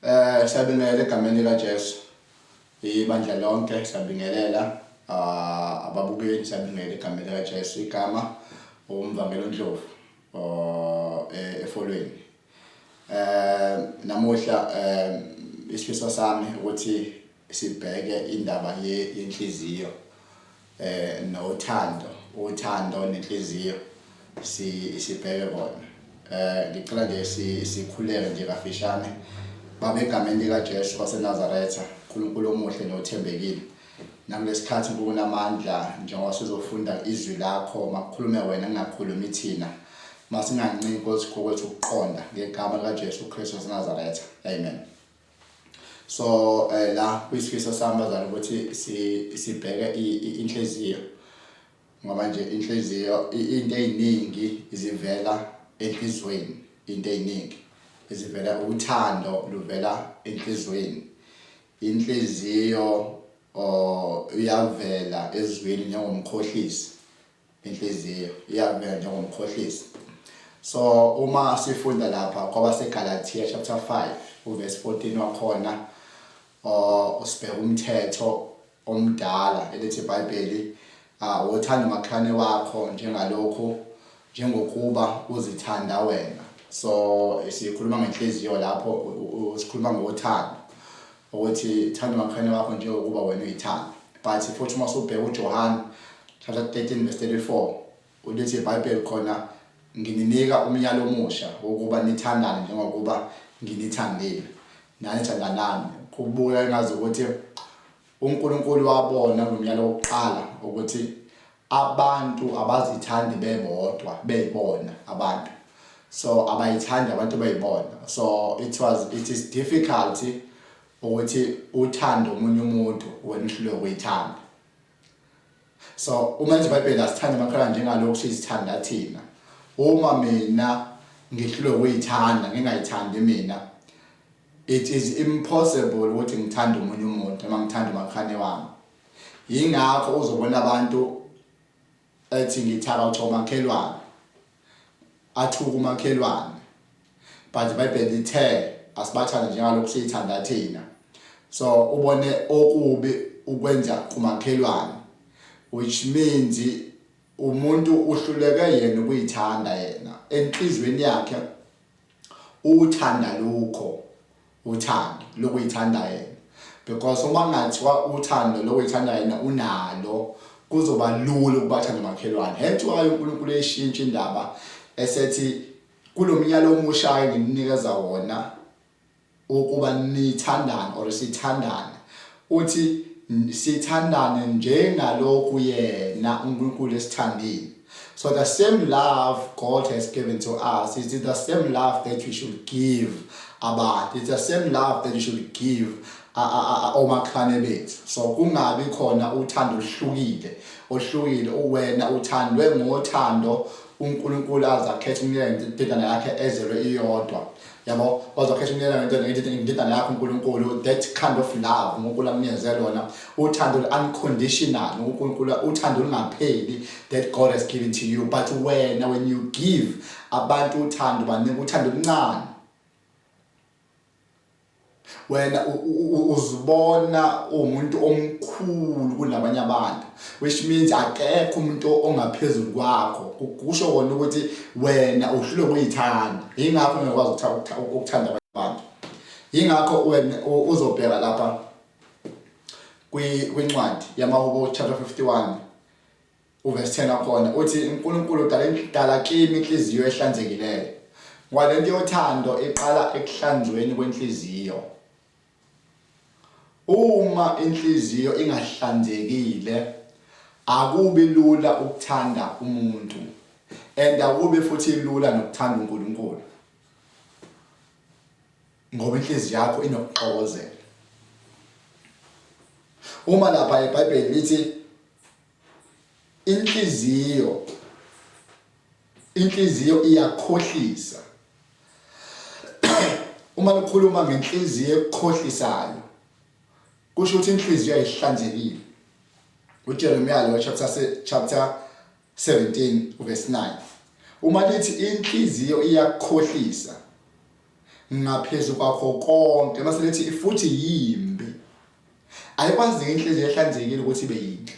Siyabingelela egameni likaJesu. Ibandla lonke siyabingelela, ababukeli siyabingelela egameni likaJesu. Igama uMvangeli uNdlovu efolweni. Namuhla isifiso sami ukuthi sibheke indaba yenhliziyo nothando, uthando nenhliziyo sibheke kona. Ngicela nje sikhuleke nje kafishane. Baba, egameni likaJesu waseNazaretha, uNkulunkulu omuhle nothembekile. Nakulesikhathi kunamandla njengoba sizofunda izwi lakho, makukhulume wena kungakhulumi thina. Masingancinci Nkosi kokwethu ukuqonda ngegama likaJesu Kristu waseNazaretha. Amen. So la kuyisifiso sami bazali ukuthi sibheke inhliziyo ngoba nje inhliziyo, into eziningi zivela enhlizweni, into eziningi zivela, uthando luvela enhlizweni. Inhliziyo iyavela ezweni njengomkhohlisi, inhliziyo iyavela njengomkhohlisi. So uma sifunda lapha kwabaseGalatia chapter 5 uverse 14 wakhona, usibheka umthetho omdala elithi iBhayibheli, wothanda umakhelwane wakho njengalokhu njengokuba uzithanda wena. So sikhuluma ngenhliziyo lapho, sikhuluma ngothando ukuthi thanda umakhelwane wakho njengokuba wena uyithanda. But futhi uma usubheka uJohn chapter 13 verse 34, ulithi iBhayibheli khona, "Ngininika umyalo omusha wokuba nithandane njengokuba nginithandile, nani thandanani." Kubuka engazi ukuthi uNkulunkulu wabona ngomyalo wokuqala ukuthi abantu abazithandi bebodwa, beyibona abantu. So abayithandi abantu beyibona. So it is difficult ukuthi uthande omunye umuntu wena uhlulwe ukuyithanda. So uma nje iBhayibheli asithande amakholwa njengalokhu sizithanda thina, uma mina ngihlulwe ukuyithanda, ngingayithandi mina, it is impossible ukuthi ngithande omunye umuntu noma ngithande umakhelwane wami. Yingakho uzobona abantu ethi ngithakatha umakhelwane, athuka umakhelwane, but iBhayibheli lithe asibathande njengalokhu siyithanda thina. So ubone okubi ukwenza kumakhelwane, which means umuntu uhluleke yena ukuyithanda yena enhlizweni yakhe, uthanda lokho, uthando lokuyithanda yena, because uma kungathiwa uthando lokuyithanda yena unalo, kuzoba lula ukubathanda umakhelwane. Hence why uNkulunkulu eshintsha indaba esethi kulomnyalo omusha engininikeza wona ukuba nithandane or sithandane, uthi sithandane njengalokhu yena uNkulunkulu esithandile. So the same love God has given to us is the same love that we should give abantu. It's the same love that you should give omakhelwane bethu. So kungabi khona uthando oluhlukile, ohlukile wena uthandwe ngothando uNkulunkulu azakhetha ukunikela indodana yakhe ezelwe iyodwa, yabo, wazokhetha ukunikela indodana yakhe uNkulunkulu. That kind of love uNkulunkulu akunikeze lona, uthando unconditional uNkulunkulu, uthando olungapheli that God has given to you. But wena, when you give abantu uthando, banika uthando oluncane. Wena uzibona umuntu omkhulu kunabanye abantu, which means akekho umuntu ongaphezulu kwakho. Kusho kona ukuthi wena uhlulwe ukuyithanda, yingakho ungekwazi ukuthanda abantu. Yingakho wena uzobheka lapha kwincwadi yamaHubo chapter 51 uverse 10 wakhona, uthi uNkulunkulu dala kimi inhliziyo ehlanzekileyo, ngoba lento yothando iqala ekuhlanzweni kwenhliziyo. Uma inhliziyo ingahlanzekile, akubi lula ukuthanda umuntu and akubi futhi lula nokuthanda uNkulunkulu, ngoba inhliziyo yakho inokuxokozela. Uma lapha eBhayibheli lithi inhliziyo iyakhohlisa, uma likhuluma ngenhliziyo ekukhohlisayo, kusho ukuthi inhliziyo ayihlanzekile. UJeremiah lo chapter 17 verse 9, uma lithi inhliziyo iyakukhohlisa. ngaphezu kwakho konke mase lithi futhi yimbi. Ayikwazi inhliziyo ehlanzekile ukuthi ibe yinhle.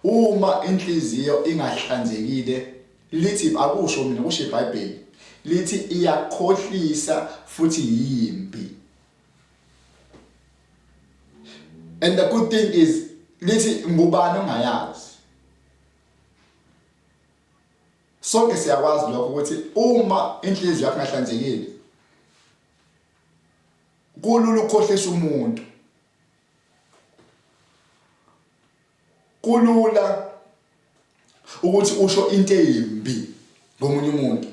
Uma inhliziyo ingahlanzekile lithi akusho mina kusho iBhayibheli lithi iyakhohlisa futhi yimbi. And the good thing is lithi ngubani ongayazi. Sonke siyakwazi lokho ukuthi uma inhliziyo yakho ingahlanzekile kulula ukukhohlisa umuntu. Kulula ukuthi usho into embi ngomunye umuntu.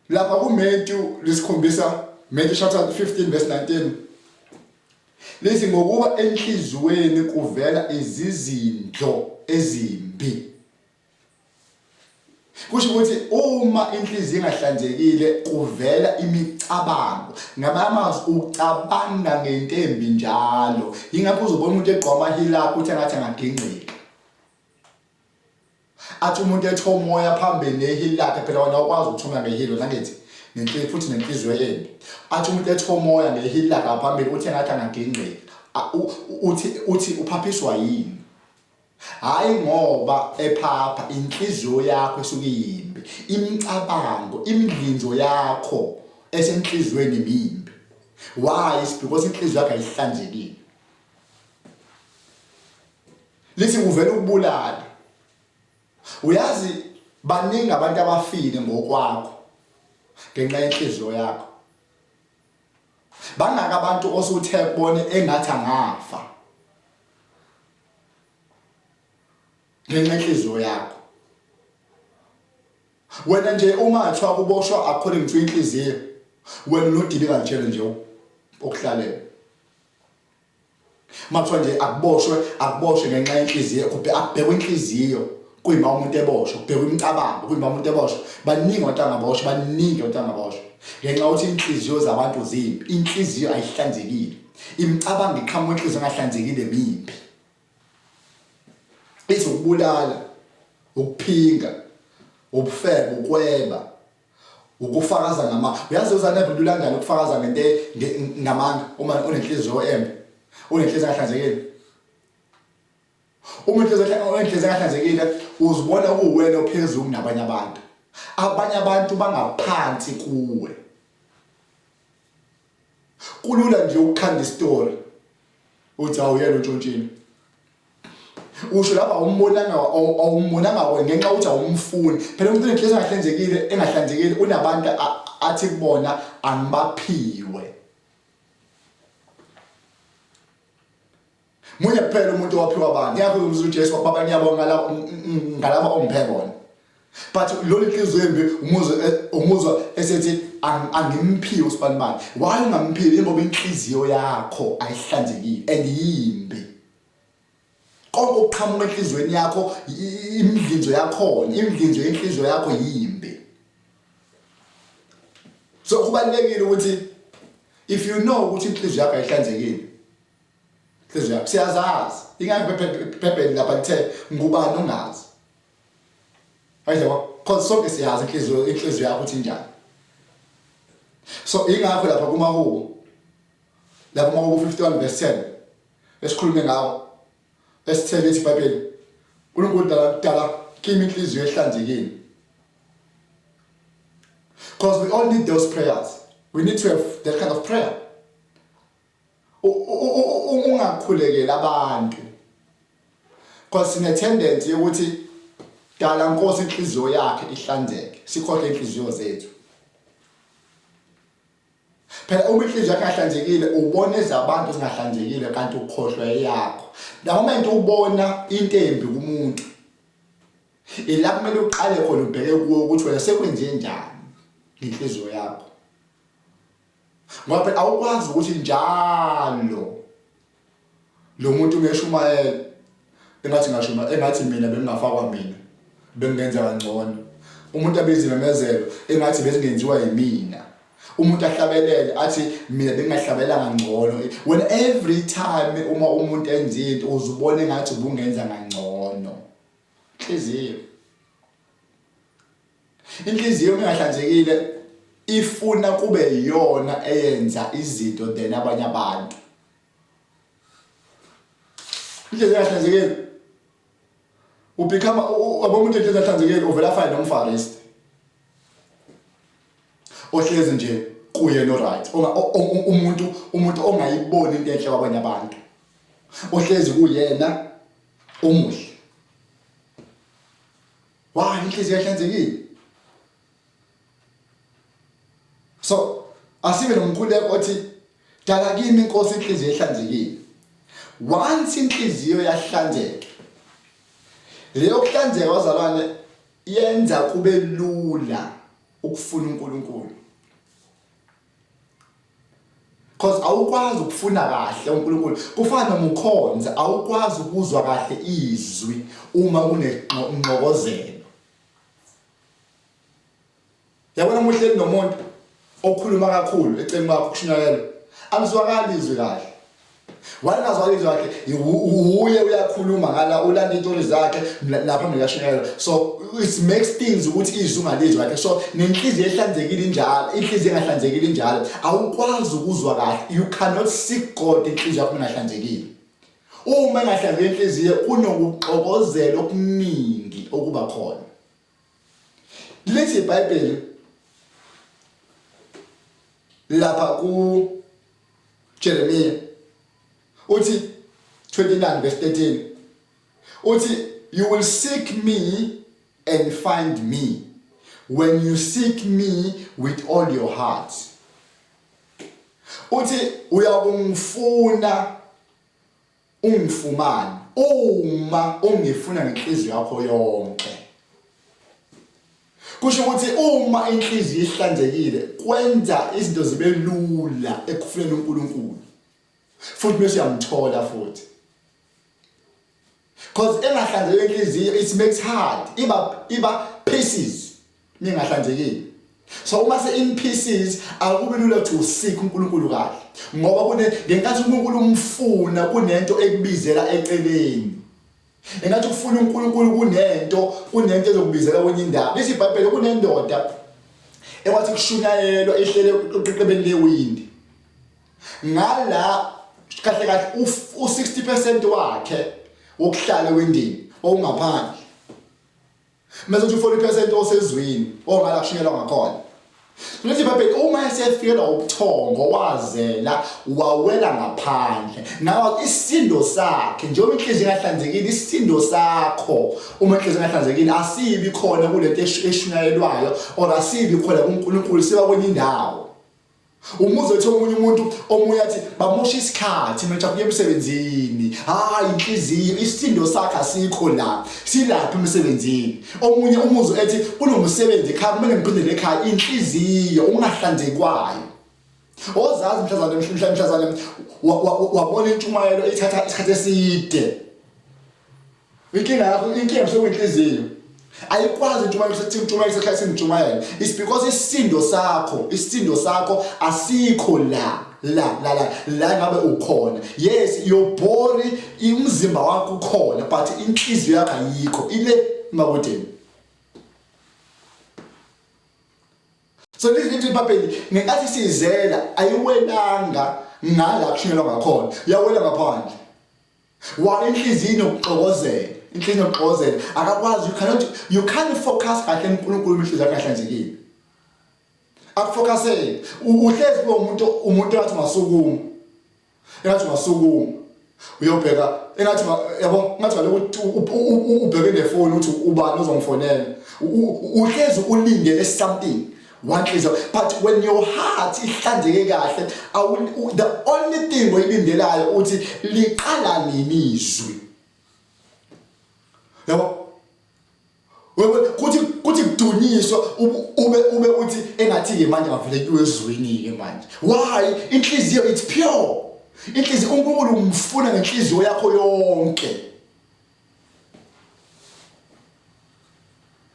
Lapha kuMatthew lisikhombisa Matthew chapter 15 verse 19 lithi ngokuba enhliziyweni kuvela izizindlo ezimbi. Kusho ukuthi uma inhliziyo ingahlanzekile kuvela imicabango. Ngamanye amazwi ucabanga ngento embi njalo. Yingakho uzobona umuntu egqoka amahila akhe uthi engathi angagingqika. Athi umuntu ethe umoya phambili nehili lakhe phela wena awukwazi ukuthuma ngehili wena ngithi nenhliziyo futhi nenhliziyo embi. Athi umuntu ethe umoya ngehili lakhe ngaphambili uthi engathi angagingqika. Uthi uthi uphaphiswa yini? Hhayi ngoba ephapha inhliziyo yakho esuke iyimbi, imicabango, imidlinzo yakho esenhliziyweni mimbi. Why? It's because inhliziyo yakho ayihlanzekile. Lithi kuvela ukubulala. Uyazi baningi abantu abafile ngokwakho ngenxa yenhliziyo yakho. Bangaka abantu osuthe kubona engathi angafa. Ngenxa yenhliziyo yakho. Wena nje uma kuthiwa kuboshwa according to inhliziyo, wena unodili kantshele nje okuhlalela. Uma kuthiwa nje akuboshwe, akuboshwe ngenxa yenhliziyo, akubhekwe inhliziyo kuyima umuntu eboshwa, kubhekwe imicabango kuyima umuntu eboshwa. Baningi abantu angaboshwa, baningi abantu angaboshwa ngenxa yokuthi inhliziyo zabantu zimbi, inhliziyo ayihlanzekile. Imicabango iqhamuka inhliziyo engahlanzekile mimbi. Ithi ukubulala, ukuphinga, ubufebe, ukweba, ukufakaza ngamanga. Uyazi uzana lula kanjani ukufakaza ngento ngamanga uma unenhliziyo embi, unenhliziyo engahlanzekile. Uma inhliziyo engahlanzekile uzibona kuwena ophezulu kunabanye abantu. Abanye abantu bangaphansi kuwe. Kulula nje ukukhanda isitori uthi awuyena untshontshile. Usho lapha awumbonanga awumbonanga wena ngenxa ukuthi awumfuni. Phela umuntu onenhliziyo engahlanzekile engahlanzekile unabantu athi kubona angibaphiwe. Munye kuphela umuntu owaphiwa abantu. Ngiyakho umzulu uJesu baba ngiyabonga ngalaba ngalaba ongiphe bona. But lo inhliziyo embi umuzwa umuzwa esethi angimphiwe usibanibani. Why ungamphiwi? Ingoba inhliziyo yakho ayihlanzekile and yimbi. Konke okuqhamuka enhliziyweni yakho imidlinzo yakhona, imidlinzo yenhliziyo yakho yimbi. So kubalulekile ukuthi if you know ukuthi inhliziyo yakho ayihlanzekile inhliziyo yakho siyazazi ingakho ibhayibheli lapha lithe ngubani ongazi ayizwa cause sonke siyazi inhliziyo inhliziyo yakho ukuthi injani so ingakho lapha kumahubo lapha kumahubo 51 verse 10 esikhulume ngawo esithele ithi iBhayibheli uNkulunkulu dala dala kimi inhliziyo ehlanzekile because we all need those prayers we need to have that kind of prayer Ungakhulekeli abantu because sine tendency yokuthi dala Nkosi inhliziyo yakhe ihlanzeke sikhohle inhliziyo zethu phela uma inhliziyo yakhe ingahlanzekile ubona ezabantu zingahlanzekile kanti ukhohlwa eyakho the moment ubona into embi kumuntu ila kumele uqale khona ubheke kuwo ukuthi wena sekwenze njani ngenhliziyo yakho ngoba phela awukwazi ukuthi njalo lo muntu ngeshumayela engathi ngashuma engathi mina bengingafakwa mina bengingenza kangcono umuntu abiza imemezelo engathi bezingenziwa yimina umuntu ahlabelele athi mina bengingahlabela kangcono when every time uma umuntu enza into uzubona engathi ubungenza kangcono inhliziyo inhliziyo ingahlanzekile Ifuna kube iyona eyenza izinto than abanye abantu. Inhliziyo engahlanzekile ubecome wabo umuntu enhliziyo engahlanzekile uvela afane nomfarisi ohlezi nje kuye no right umuntu ongayiboni into enhle kwabanye abantu ohlezi kuyena omuhle. Why? Inhliziyo ehlanzekile. So asibe nomkhuleko othi dala kimi inkosi inhliziyo ehlanzekile. Once inhliziyo yahlanzeka, leyo kuhlanzeka bazalwane yenza kube lula ukufuna uNkulunkulu. Cause awukwazi ukufuna kahle uNkulunkulu. Kufana noma ukhonza, awukwazi ukuzwa kahle izwi uma kunengxokozelo. Yabona uma uhleli nomuntu okhuluma kakhulu eceleni kwakho kushunyayelwa, alizwakali izwi kahle. Wayengazwakali izwi kahle, uye uyakhuluma ngala ulanda izitori zakhe lapha ngiyashunyayelwa. So it makes things ukuthi izwi ungalizwa kahle. So nenhliziyo ehlanzekile injalo, inhliziyo engahlanzekile injalo. Awukwazi ukuzwa kahle. You cannot seek God inhliziyo yakho ingahlanzekile. Uma ingahlanzekile inhliziyo kunokuxokozela okuningi okuba khona. Lithi iBhayibheli lapha ku Jeremiah uthi 29 verse 13 uthi, "You will seek me and find me when you seek me with all your heart." Uthi uyakungifuna ungifumane uma ungifuna ngenhliziyo yakho yonke. Kusho ukuthi uma inhliziyo ihlanzekile kwenza izinto zibe lula ekufuneni uNkulunkulu, futhi bese uyamthola futhi. Cause engahlanzekile inhliziyo, it makes hard, iba pieces ningahlanzekile. So uma se in pieces akubi lula to seek uNkulunkulu kahle, ngoba kune ngenkathi uNkulunkulu umfuna kunento ekubizela eceleni. Engathi ufuna uNkulunkulu kunento ezokubizela kwenye indawo. Lithi iBhayibheli kunendoda ekwathi kushunyayelwa ihlele uqeqebeni lewindi. Ngala kahle kahle u-60% wakhe wokuhlala ewindini owungaphandle. Mase uthi 40% osezwini ongala kushunyelwa ngakhona. Lithi iBhayibheli uma esefikelwa ubuthongo wazela wawela ngaphandle. Nawe isindo sakhe njengoba inhliziyo ingahlanzekile, isindo sakho uma inhliziyo ingahlanzekile asibi khona kulento eshunyayelwayo or asibi khona kuNkulunkulu, siba kwenye indawo. Umuzwe ethi omunye umuntu omunye athi bamosha isikhathi manje akuye emsebenzini. Hayi, inhliziyo isindo sakhe asikho la. Silapha emsebenzini. Omunye umuzwe ethi kunomsebenzi ekhaya kumele ngiphindele ekhaya, inhliziyo ungahlanzekwayo. Ozazi mhlazane mhlazane wabona intshumayelo ithatha isikhathi eside. Inkinga yakho, inkinga sekuyinhliziyo. Ayikwazi intshumayelo sethi intshumayelo sekhaya sintshumayelo. It's because isindo sakho asikho la la la la la ngabe ukhona. Yes, your body, umzimba wakho ukhona, but inhliziyo yakho ayikho. Ile makudeni. So lithi iBhayibheli ngenkathi sizela ayiwelanga ngala kushunyelwa ngakhona, yawela ngaphandle. Wa inhliziyo inokuxokozela, inhliziyo inokuxokozela. Akakwazi, you can't focus kahle uNkulunkulu uma inhliziyo yakho ingahlanzekile. Akufocuseki. Uhlezi kuba umuntu engathi ungasukuma. Engathi ungasukuma. Uyobheka engathi yabo ngathi kaloku ubheke nefoni uthi ubani ozongifonela. Uhlezi ulindele something. One inhliziyo, but when your heart ihlanzeke kahle, the only thing oyilindelayo uthi liqala nini izwi. Yabo? Wewe kuthi kudunyiswa ube uthi engathi ke manje ngavele kuwe ezwini ke manje. Why? Inhliziyo it's pure. Inhliziyo uNkulunkulu umfuna ngenhliziyo yakho yonke.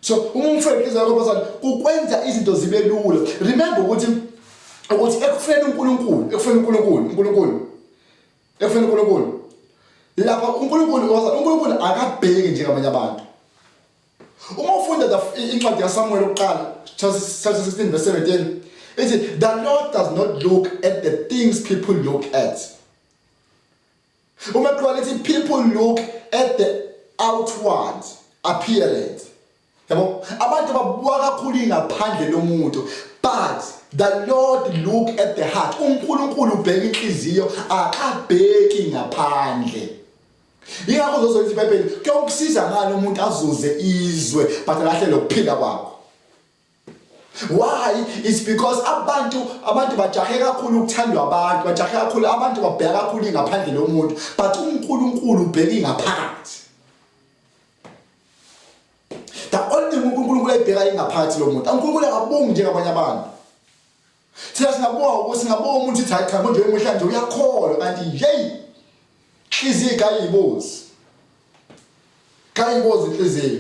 So uma umfuna inhliziyo yakho bazali kukwenza izinto zibe lula. Remember ukuthi ekufuneni uNkulunkulu, ekufuneni uNkulunkulu, uNkulunkulu. Ekufuneni uNkulunkulu. Lapha uNkulunkulu wazali uNkulunkulu akabheki njengamanye abantu. Uma ufunda incwadi kaSamuel okuqala chapter 16 verse 17. Ithi the Lord does not look at the things people look at. Uma ethi people look at the outward appearance. Yabo, abantu babuka kakhulu ingaphandle lomuntu, but the Lord look at the heart. UNkulunkulu ubheka inhliziyo, akabheki ngaphandle. Ingakho uzozwa ukuthi iBhayibheli kuyokusiza ngani umuntu azuze izwe but alahle lokuphila kwakho. Why? It's because abantu bajahe kakhulu ukuthandwa abantu, bajahe kakhulu abantu babheka kakhulu ingaphandle lomuntu, but uNkulunkulu ubheka ingaphakathi. The only thing uNkulunkulu ayibheka ingaphakathi lomuntu. UNkulunkulu akabongi njengabanye abantu. Thina singabuka ukuthi singabuka umuntu ithi hayi cha manje emuhla nje uyakholwa kanti hey inhliziyo kayibozi. Kayibozi inhliziyo.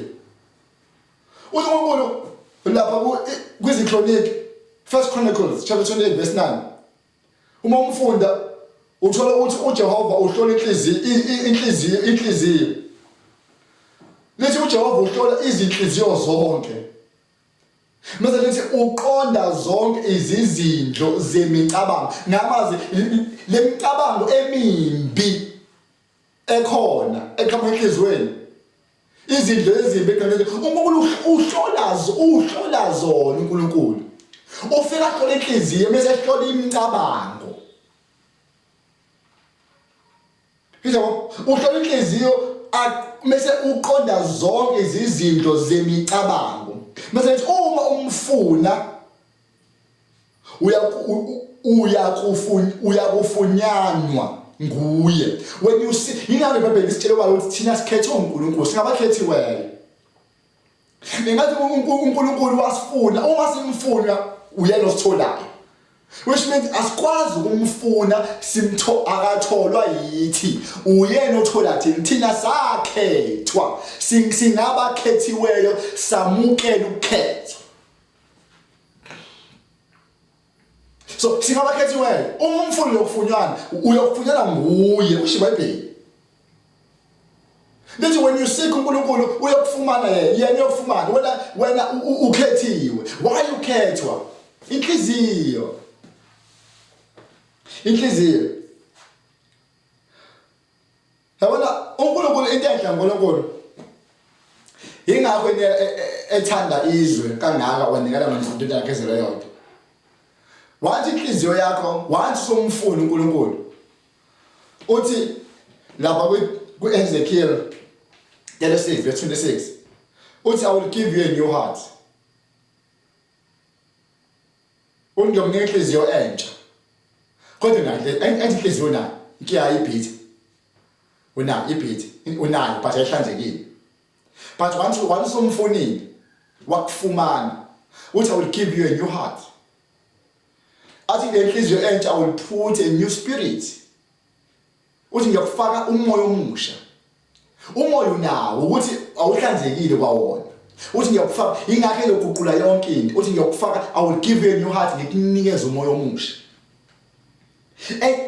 UNkulunkulu lapha kwiziKroniki First Chronicles chapter 28 verse 9 uma umfunda uthola ukuthi uJehova uhlola inhliziyo lithi uJehova uhlola izinhliziyo zonke mase lithi uqonda zonke izizindlo zemicabango namazi lemicabango emimbi ekhona eqhamuka enhliziyweni izindlu ezimbi eqhamuka uNkulunkulu uhlola uhlola zona uNkulunkulu ufika ahlola inhliziyo bese ehlola imicabango Yabo uhlola inhliziyo bese uqonda zonke izizindlo zemicabango bese ethi uma umfuna uyakufunyanwa nguye. When you see, yingakho iBhayibheli lisitshela ubaba ukuthi thina sikhethwe uNkulunkulu, singabakhethiweyo. Ngenkathi uNkulunkulu wasifuna, uma simfuna uyena ositholayo. Which means asikwazi ukumfuna simtho akatholwa yithi, uyena othola thina. Thina sakhethwa, singabakhethiweyo, samukela ukukhethwa. So singabakhethiweyo, uma umfuna uyokufunyana, uyokufunyana nguye, usho iBhayibheli. Lithi when you seek uNkulunkulu uyokufumana yena, yena uyokufumana. Wena ukhethiwe. Why ukhethwa? Inhliziyo. Inhliziyo. Yabona uNkulunkulu into enhle uNkulunkulu. Ingakho ethanda izwe kangaka wanikela ngendodana yakhe ezelwe yodwa. Wathi inhliziyo yakho, wathi somfuna uNkulunkulu. Uthi lapha ku-Ezekiel 36 verse 26 uthi I will give you a new heart. Ungiyokunika inhliziyo entsha. Kodwa nayo inhliziyo nayo inkiya ibhithi. Unayo ibhithi, unayo but ayihlanzekile. But once umfunile wakufumana uthi I will give you a new heart. Athi ngenhliziyo entsha I will put a new spirit. Uthi ngiyakufaka umoya omusha. Umoya unawo ukuthi awuhlanzekile kwawona. Uthi ngiyakufaka ingakho eyoguqula yonke into. Uthi ngiyakufaka I will give you a new heart, ngikunikeza umoya omusha.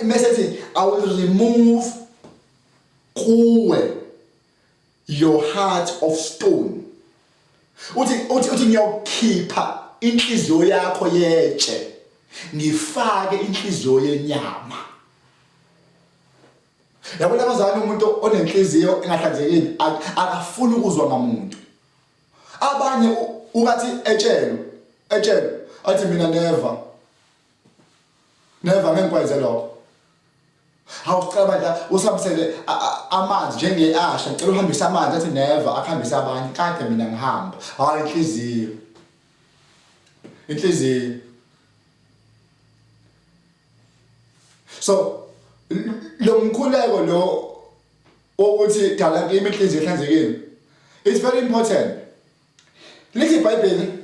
Mase ethi I will remove kuwe your heart of stone. Uthi ngiyokhipha inhliziyo yakho yetshe ngifake inhliziyo yenyama. Yabona abazali, umuntu onenhliziyo engahlanzekile akafuni ukuzwa ngamuntu. Abanye ukathi etshelwe athi mina never never ngeke ngikwenze lokho. Hawu sicela bandla usihambisele amanzi njenge-asha, ngicela uhambise amanzi, athi never, akuhambise abanye kade mina ngihamba. Hayi inhliziyo, inhliziyo. So lo mkhuleko lo wokuthi dala kimi inhliziyo ehlanzekile, it's very important. Lithi iBhayibheli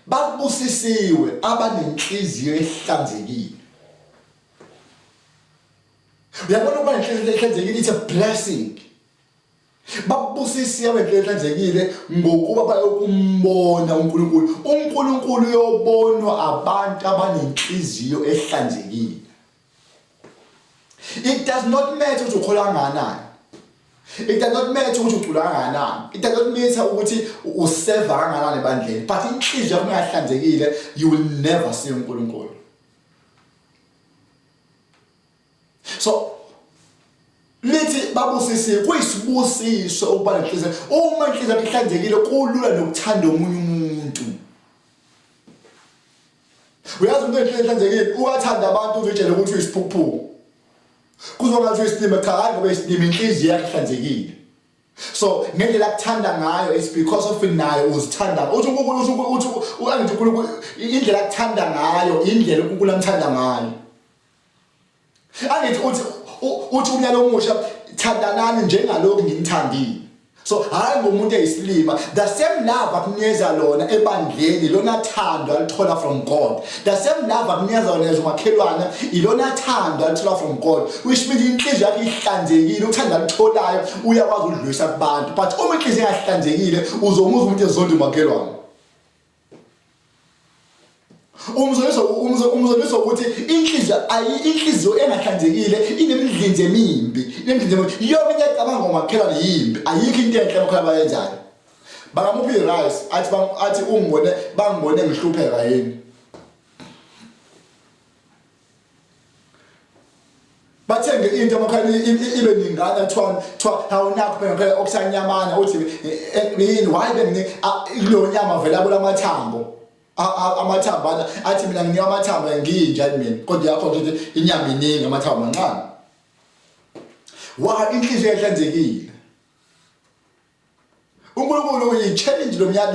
babusisiwe abanenhliziyo ehlanzekile. Uyabona ukuba nenhliziyo ehlanzekile, it's a blessing. Babusisiwe abanenhliziyo ehlanzekile ngokuba bayokumbona uNkulunkulu. uNkulunkulu uyobonwa abantu abanenhliziyo ehlanzekile. It does not matter ukuthi ukholwa kangakanani. It does not matter ukuthi ucula kangakanani. It does not matter ukuthi useva kangakanani ebandleni. But inhliziyo yakho ingahlanzekile, you will never see uNkulunkulu. So lithi babusisiwe kuyisibusiso ukuba nenhliziyo. Uma inhliziyo yakho ihlanzekile kulula nokuthanda omunye umuntu. Uyazi umuntu enhliziyo ehlanzekile uyathanda abantu uzitshele ukuthi uyisiphukuphuku. Kuzongathi uyisilima cha hayi ngoba isilima inhliziyo yakhe ihlanzekile. So ngendlela akuthanda ngayo it's because of naye uzithanda. Uthi uNkulunkulu uthi uthi angithi uNkulunkulu indlela akuthanda ngayo indlela uNkulunkulu amthanda ngayo. Angithi uthi uthi umyalo omusha thandanani njengalokhu nginithandile. So hayi ngomuntu eyisilima the same love akunikeza lona ebandleni lona thando alithola from God the same love akunikeza lona as umakhelwane ilona thando alithola from God which means inhliziyo yakhe ihlanzekile uthando alitholayo uyakwazi ukudlulisa kubantu but uma inhliziyo ingahlanzekile uzomuzwa umuntu ezonda umakhelwane Umzoniso umzoniso ukuthi inhliziyo ayi inhliziyo engahlanzekile inemidlinzi emimbi inemidlinzi emimbi yonke into ecabanga ngomakhelwane yimbi ayikho into enhle amakhelwane abayenzayo bangamupha i-rice athi athi ungibone bangibone ngihlupheka yini bathenge into amakhaya ibe ningana kuthiwa kuthiwa awunakho phela phela okusanyamana uthi eh, eh, yini why bengini kuleyo nyama vele abola amathambo amathambo ana athi mina nginika amathambo ngiyinja mina kodwa yakho nje inyama iningi amathambo mancane wa inhliziyo ehlanzekile uNkulunkulu uyi-challenge lo myalo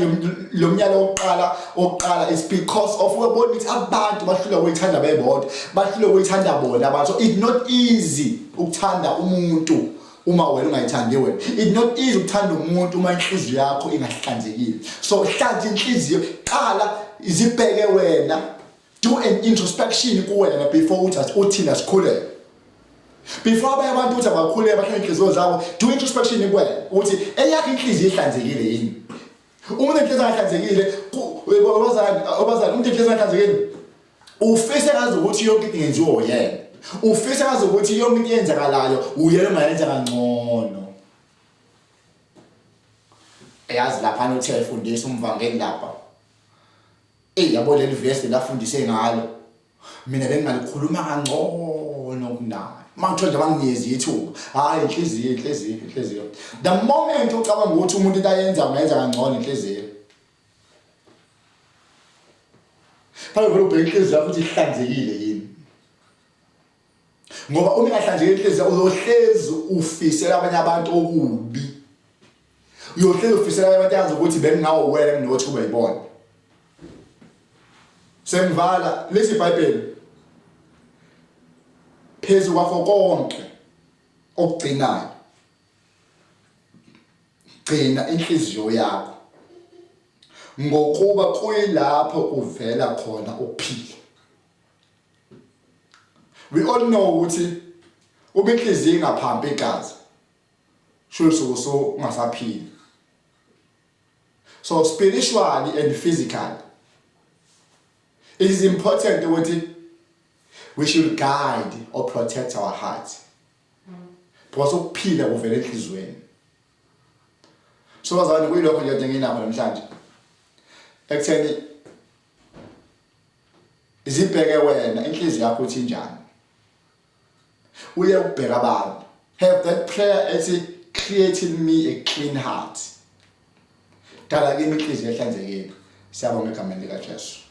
lo myalo wokuqala wokuqala is because of uyabona ukuthi abantu bahluleka ukuyithanda bebodwa bahluleka ukuyithanda bona abantu so it's not easy ukuthanda umuntu uma wena ungayithandi wena it's not easy ukuthanda umuntu uma inhliziyo yakho ingahlanzekile so hlanza inhliziyo qala izibheke wena do an introspection kuwena before uthi uthina sikhuleke before abanye abantu ukuthi abakhuleke bahlale inhliziyo zabo do introspection kuwena ukuthi eyakho inhliziyo ihlanzekile yini umuntu inhliziyo engahlanzekile obazali obazali umuntu inhliziyo engahlanzekile ufisa ngazi ukuthi yonke into ingenziwa uyena ufisa ngazi ukuthi yonke into eyenzakalayo uyena ongayenza kangcono eyazi lapha uthe efundisa umvangeli lapha Eyi yabo leli vesi lafundise ngalo mina bengingalikhuluma kangcono kunayo uma ngithiwa nje banginikeza ithuba hhayi inhliziyo inhliziyo inhliziyo the moment ucabanga ukuthi umuntu into ayenza ungayenza kangcono inhliziyo fanele vele ubheke inhliziyo yakho ukuthi ihlanzekile yini ngoba uma ingahlanzekile inhliziyo uzohlezi ufisela abanye abantu okubi uyohlezi ufisela abantu yazi ukuthi bengingawo wena nginothi kube yibona sengivala lesi iBhayibheli phezu kwakho konke okugcinayo gcina inhliziyo yakho ngokuba kuyilapho kuvela khona ukuphila we all know ukuthi uma inhliziyo ingaphampi igazi sho so so ungasaphili so spiritually and physically it is important ukuthi we should guide or protect our heart because ukuphila kuvela enhlizweni so bazalwane kuyilokho nje nginakho namhlanje ekutheni izibheke wena inhliziyo yakho uthi injani uye ukubheka abantu have that prayer ethi create in me a clean heart dala kimi inhliziyo ehlanzekile siyabonga egameni likaJesu.